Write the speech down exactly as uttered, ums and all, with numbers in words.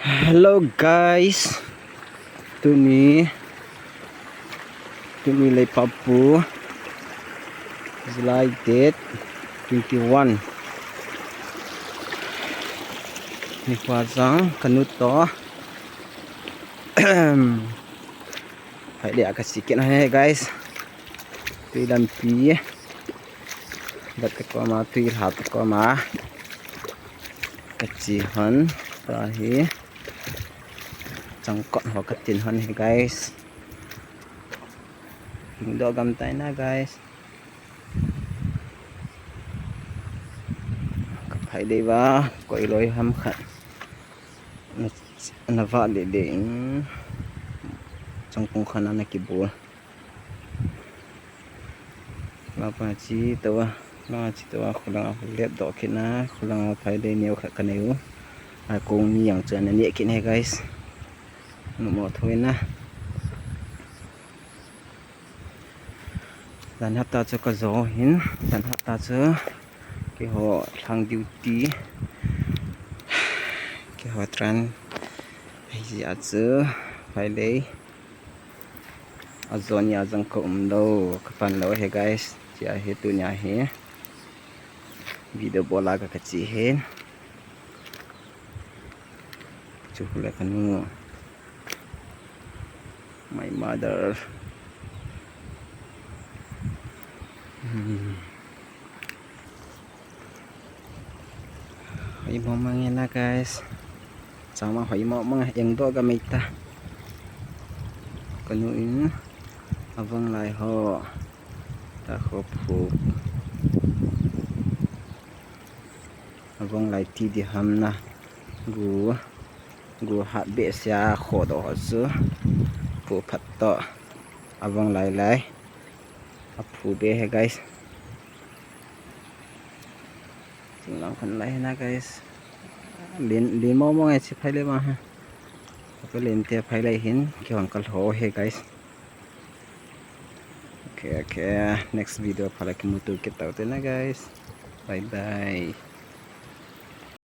Hello guys. Tuni, tuni Leipapu, July date twenty-one. Nikho jong kanu toh Phailei a kache kit hon ahi guys. Tui lampi. Vat kakoma, tui lha kakoma kache hon. Tua hi changkot ho katin hon ahi guys. Hingdoh gam tai na guys. Ka phailei va, koi loi ham khat. Na, na va le le in. Changkong khat na na kibol. Lapa chi tawa, la chi tawa, khulang a let doh kit na, khulang a phailei neo khat ka nei u. A kong ni yang chu ana neh kit ne guys. Numo thoi na. Jan hapta chu ka jo hin, jan hapta chu keiho lhang duty, keiho tran, hijeh a chu phailei a jo ni a jong ka um lou, ka pan lou ahi guys. Chia hi tunia hi video bol a ka, ka che hin. Chu le kanu. My mother. Hmm. Hoi mong mong e na guys. Chama hoi mong mong e, engdoh gam e ta. Kanu in avang lai ho. Ta ho phu. Avang lai ti di ham na. Gu, gu hat behseh a khodoh ho chu. Phu phat toh. Avang lai lai. Aphu be ahi guys. Chinglang khan lai na guys. Lin, lin mong mong e chi phailei ma ha. Ka lin te phailei hin, kihong ka lho ahi guys. Okay, okay. Next video pha la kimuto kit tau te na guys. Bye bye.